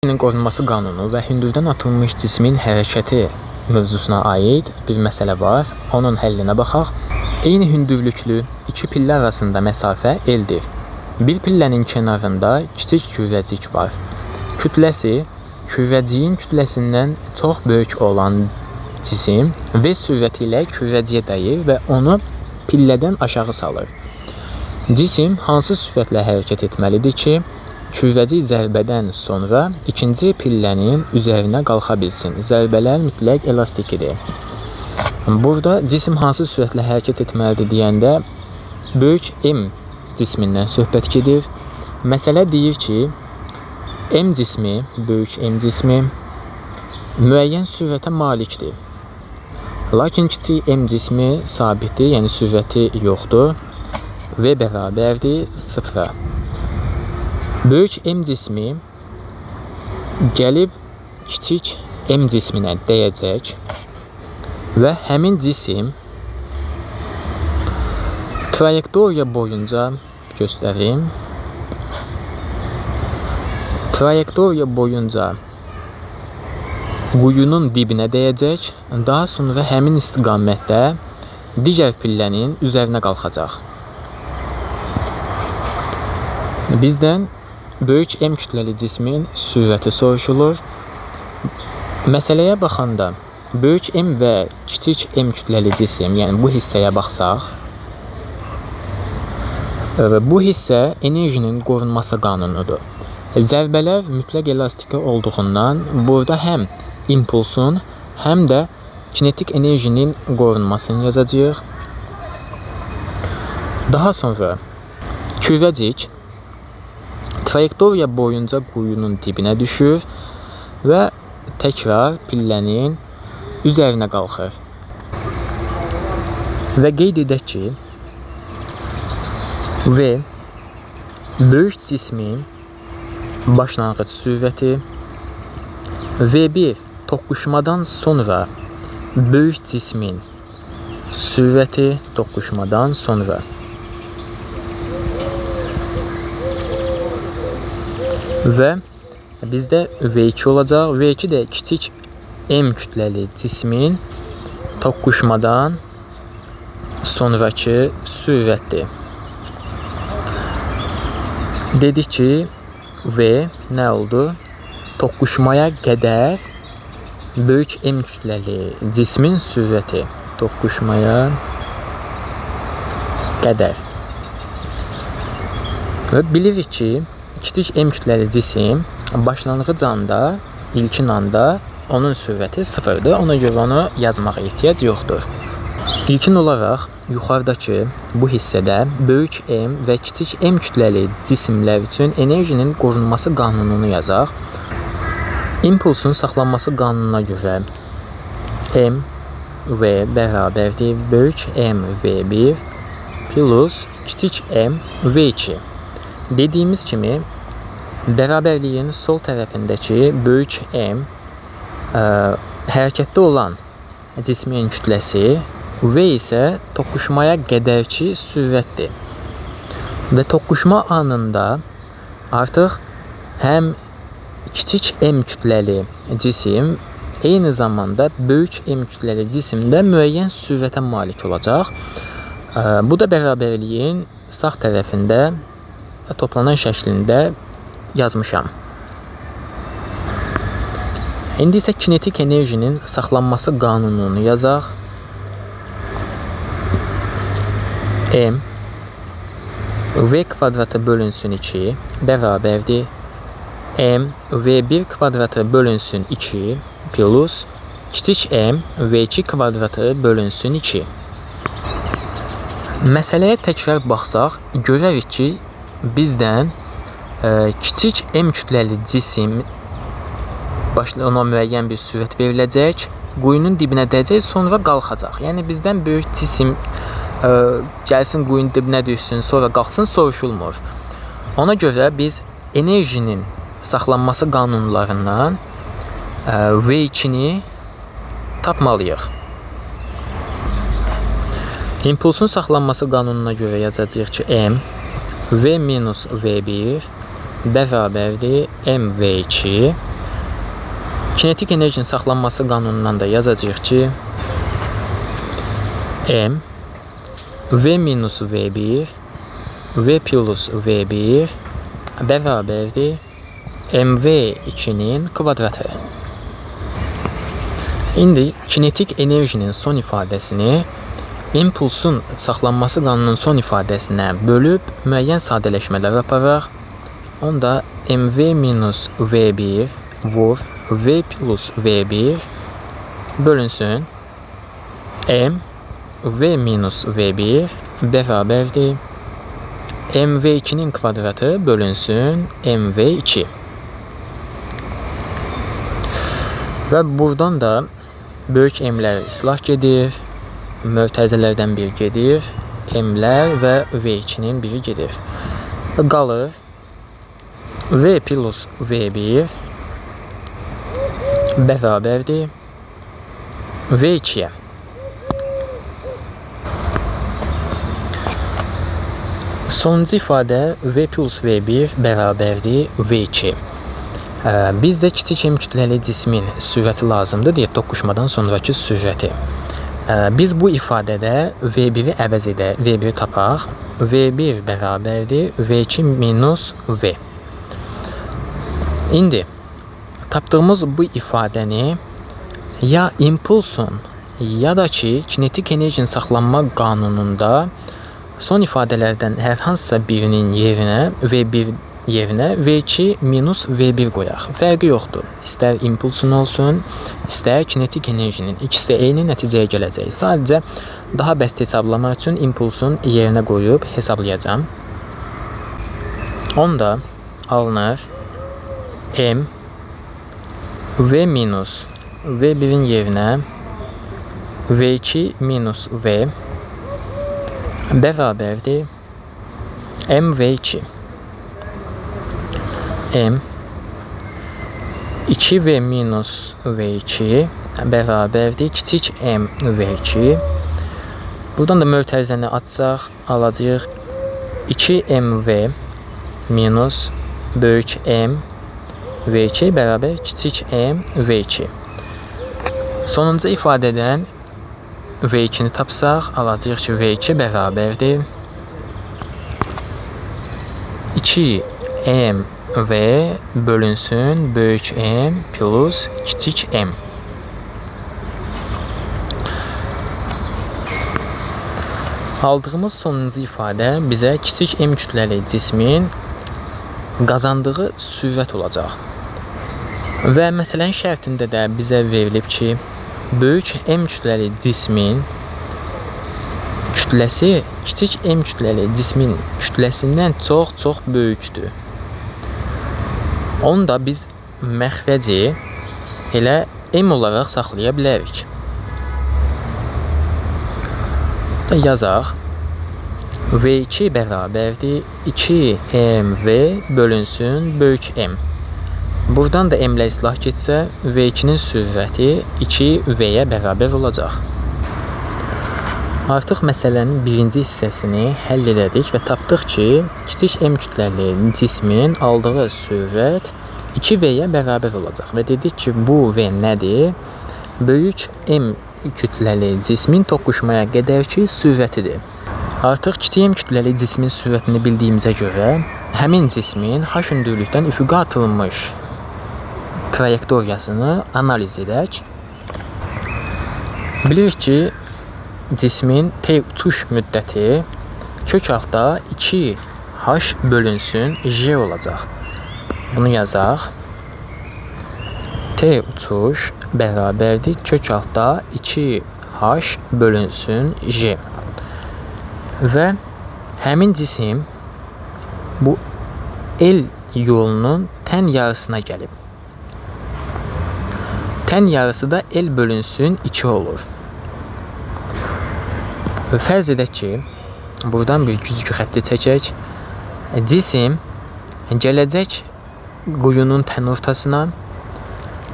Qorunması qanunu və hündürdən atılmış cismin hərəkəti mövzusuna aid bir məsələ var. Onun həllinə baxaq. Eyni hündürlüklü iki pillə arasında məsafə L-dir. Bir pillənin kənarında kiçik kürəcik var. Kütləsi kürəciyin kütləsindən çox böyük olan cisim V sürəti ilə kürəciyə dəyir və onu pillədən aşağı salır. Cisim hansı sürətlə hərəkət etməlidir ki, kürəcik zərbədən sonra ikinci pillənin üzərinə qalxa bilsin? Zərbələr mütləq elastikidir. Burada cisim hansı sürətlə hərəkət etməlidir deyəndə böyük M cismindən söhbət gedir. Məsələ deyir ki, M cismi, böyük M cismi müəyyən sürətə malikdir. Lakin kiçik M cismi sabitdir, yəni sürəti yoxdur. V bərabərdir 0-a. Böyük M cismi gəlib kiçik M cisminə dəyəcək və həmin cisim trayektoriya boyunca göstərim. Trayektoriya boyunca quyunun dibinə dəyəcək, daha sonra həmin istiqamətdə digər pillənin üzərinə qalxacaq. Bizdən böyük M kütləli cismin sürəti soruşulur. Məsələyə baxanda böyük M və kiçik M kütləli cisim, yəni bu hissəyə baxsaq, bu hissə enerjinin qorunması qanunudur. Zərbələr mütləq elastiki olduğundan burada həm impulsun, həm də kinetik enerjinin qorunmasını yazacağıq. Daha sonra kürəcik trayektoriya boyunca quyunun dibinə düşür və təkrar pillənin üzərinə qalxır. Və qeyd edək ki, V böyük cismin başlanğıc sürəti, V1 toqquşmadan sonra böyük cismin sürəti toqquşmadan sonra və bizdə V2 olacaq. V2 də kiçik M kütləli cismin toqquşmadan sonrakı sürətdir. Dedik ki, V nə oldu? Toqquşmaya qədər böyük M kütləli cismin sürəti toqquşmaya qədər. Və bilirik ki, kiçik M kütləli cisim başlanğıc anda, ilkin anda onun sürəti 0-dır. Ona görə onu yazmağa ehtiyac yoxdur. İlkin olaraq yuxarıdakı bu hissədə böyük M və kiçik M kütləli cisimlər üçün enerjinin qorunması qanununu yazaq. İmpulsun saxlanması qanununa görə M V bərabərdir böyük M V1 plus kiçik M V2. Dediyimiz kimi bərabərliyin sol tərəfindəki böyük M hərəkətdə olan cismin kütləsi, V isə toqquşmaya qədərki sürətdir. Və toqquşma anında artıq həm kiçik M kütləli cisim eyni zamanda böyük M kütləli cisim də müəyyən sürətə malik olacaq. Bu da bərabərliyin sağ tərəfində toplanan şəklində yazmışam. İndi isə kinetik enerjinin saxlanması qanununu yazaq. M V kvadratı bölünsün 2 bərabərdir M V1 kvadratı bölünsün 2 plus kiçik M V2 kvadratı bölünsün 2. Məsələyə təkrar baxsaq, görərik ki, bizdən kiçik M kütləli cisim ona müəyyən bir sürət veriləcək, quyunun dibinə dəyəcək, sonra qalxacaq. Yəni bizdən böyük cisim gəlsin quyunun dibinə düşsün, sonra qalxsın soruşulmur. Ona görə biz enerjinin saxlanması qanunlarından V2-ni tapmalıyıq. İmpulsun saxlanması qanununa görə yazacağıq ki, M V minus V1 bərabərdir MV2. Kinetik enerjinin saxlanması qanunundan da yazacağıq ki, M V minus V1 V plus V1 bərabərdir MV2-nin kvadratı. İndi kinetik enerjinin son ifadəsini impulsun saxlanması qanununun son ifadəsinə bölüb müəyyən sadələşmələr aparaq. Onda MV minus V1 vur V plus V1 bölünsün M V minus V1 bərabərdir MV2-nin kvadratı bölünsün MV2. Və buradan da böyük M-lər islah gedir, mötərizələrdən biri gedir, M-lər və V2-nin biri gedir. Qalır V plus V1 bərabərdir V2-yə. Sonuncu ifadə V plus V1 bərabərdir V2. Bizdə kiçik M kütləli cismin sürəti lazımdır deyə toqquşmadan sonrakı sürəti. Biz bu ifadədə V1-i əvəz edək, V1-i tapaq. V1 bərabərdir V2 minus V. İndi tapdığımız bu ifadəni ya impulsun ya da ki kinetik enerjinin saxlanma qanununda son ifadələrdən hər hansısa birinin yerinə V1 yerinə V2 minus V1 qoyaq. Fərqi yoxdur. İstər impulsun olsun, istər kinetik enerjinin. İkisi də eyni nəticəyə gələcək. Sadəcə daha bəsit hesablamaq üçün impulsun yerinə qoyub hesablayacağam. Onda alınır M V minus V1-in yerinə V2 minus V bərabərdir MV2. M 2V minus V2 bərabərdir kiçik M V2. Buradan da mötərizəni açsaq alacağıq 2MV minus böyük M V2 bərabər kiçik M V2. Sonuncu ifadədən V2-ni tapsaq alacağıq ki V2 bərabərdir 2M V bölünsün böyük M plus kiçik M. Aldığımız sonuncu ifadə bizə kiçik M kütləli cismin qazandığı sürət olacaq. Və məsələnin şərtində də bizə verilib ki, böyük M kütləli cismin kütləsi kiçik M kütləli cismin kütləsindən çox-çox böyükdür. Onda biz məxrəci elə M olaraq saxlaya bilərik. Yazaq. V2 bərabərdir 2MV bölünsün böyük M. Buradan da M ilə islah getsə, V2-nin sürəti 2V-yə bərabər olacaq. Artıq məsələnin birinci hissəsini həll elədik və tapdıq ki, kiçik M kütləli cismin aldığı sürət 2V-yə bərabər olacaq. Və dedik ki, bu V nədir? Böyük M kütləli cismin toqquşmaya qədərki sürətidir. Artıq kiçik M kütləli cismin sürətini bildiyimizə görə həmin cismin H hündürlükdən üfüqə atılmış trayektoriyasını analiz edək. Bilirik ki, cismin T uçuş müddəti kök altda 2H bölünsün J olacaq. Bunu yazaq. T uçuş bərabərdir kök altda 2H bölünsün J. Və həmin cisim bu L yolunun tən yarısına gəlib. Tən yarısı da L bölünsün 2 olur. Fərz edək ki, buradan bir güzgü xətti çəkək. Cisim gələcək quyunun tən ortasına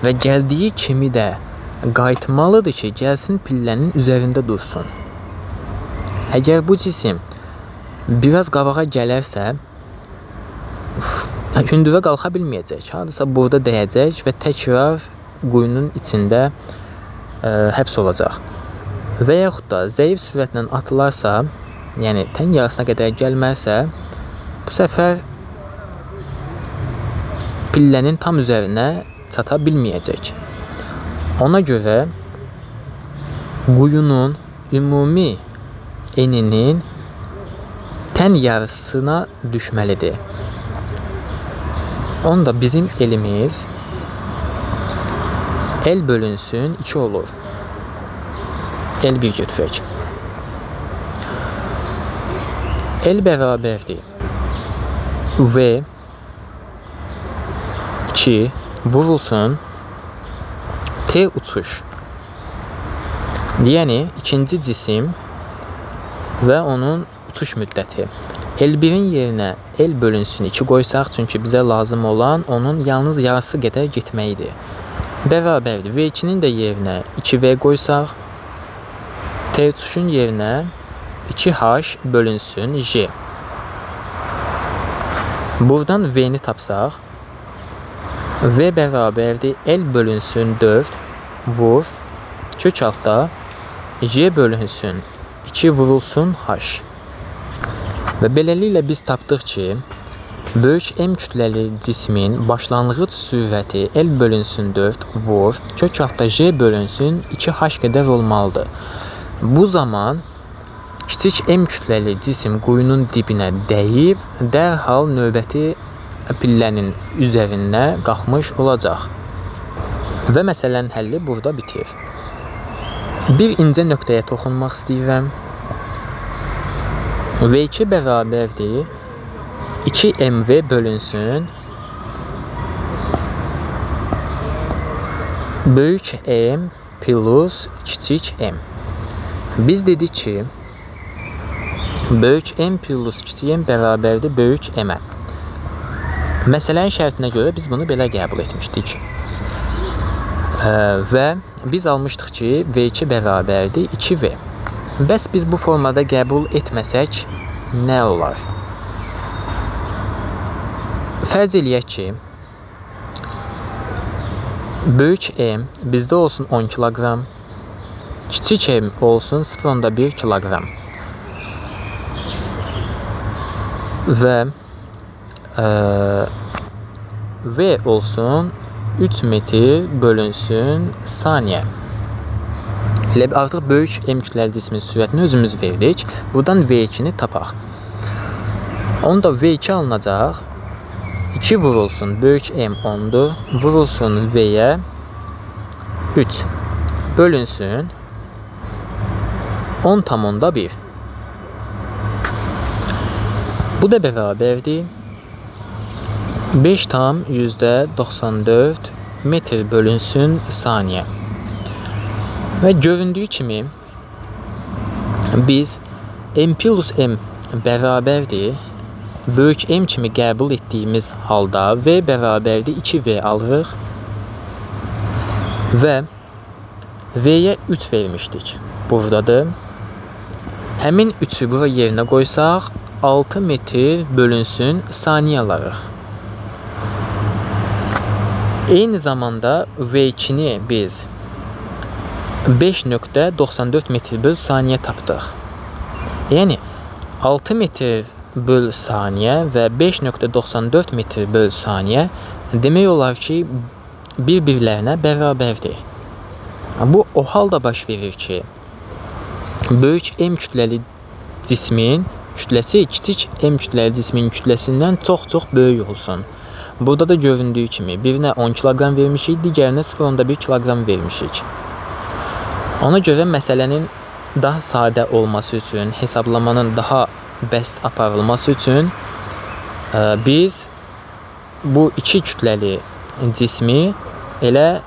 və gəldiyi kimi də qayıtmalıdır ki, gəlsin pillənin üzərində dursun. Əgər bu cisim biraz qabağa gələrsə, hündürə qalxa bilməyəcək. Hardasa burada dəyəcək və təkrar quyunun içində həbs olacaq. Və yaxud da zəif sürətlə atılarsa, yəni tən yarısına qədər gəlməzsə, bu səfər pillənin tam üzərinə çata bilməyəcək. Ona görə quyunun ümumi eninin tən yarısına düşməlidir. Onda bizim elimiz L bölünsün 2 olur. L1 götürək. L bərabərdir V 2 vurulsun T uçuş. Yəni ikinci cisim və onun uçuş müddəti. L1-in yerinə L bölünsün 2 qoysaq, çünki bizə lazım olan onun yalnız yarısı qədər getməyidir. Bərabərdir. V2-nin də yerinə 2V qoysaq, T uçuşun yerinə 2H bölünsün J. Buradan V-ni tapsaq, V bərabərdir L bölünsün 4 vur kök altda J bölünsün 2 vurulsun H. Və beləliklə biz tapdıq ki, böyük M kütləli cismin başlanğıc sürəti L bölünsün 4 vur kök altda J bölünsün 2H qədər olmalıdır. Bu zaman kiçik M kütləli cisim quyunun dibinə dəyib, dərhal növbəti pillənin üzərinə qalxmış olacaq. Və məsələnin həlli burada bitir. Bir incə nöqtəyə toxunmaq istəyirəm. V2 bərabərdir 2MV bölünsün böyük M plus kiçik M. Biz dedik ki, böyük M plus kiçik M bərabərdir böyük M-ə. Məsələnin şərtinə görə biz bunu belə qəbul etmişdik. Və biz almışdıq ki, V2 bərabərdir 2V. Bəs biz bu formada qəbul etməsək nə olar? Fərz eləyək ki, böyük M bizdə olsun 10 kiloqram, kiçik M olsun 0,1 kiloqram. Və V olsun 3 metr bölünsün saniyə. Elə artıq böyük M kütləli cismin sürətini özümüz verdik. Buradan V2-ni tapaq. Onda V2 alınacaq. 2 vurulsun böyük M 10-dur. Vurulsun V-yə 3. Bölünsün 10,1. Bu da bərabərdir 5,94 metr bölünsün saniyə. Və göründüyü kimi biz M plus M bərabərdir böyük M kimi qəbul etdiyimiz halda V bərabərdir 2V alırıq və V-yə 3 vermişdik. Buradadır. Həmin 3-ü bura yerinə qoysaq 6 metr bölünsün saniyə alarıq. Eyni zamanda V2-ni biz 5,94 metr böl saniyə tapdıq. Yəni 6 metr böl saniyə və 5,94 metr böl saniyə demək olar ki, bir-birlərinə bərabərdir. Bu o halda baş verir ki, böyük M kütləli cismin kütləsi kiçik M kütləli cismin kütləsindən çox-çox böyük olsun. Burada da göründüyü kimi birinə 10 kiloqram vermişik, digərinə 0,1 kiloqram vermişik. Ona görə məsələnin daha sadə olması üçün, hesablamanın daha bəsit aparılması üçün biz bu iki kütləli cismi elə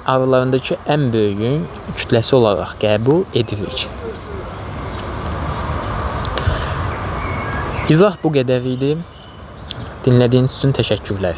aralarındakı ən böyüyün kütləsi olaraq qəbul edirik. İzah bu qədər idi. Dinlədiyiniz üçün təşəkkürlər.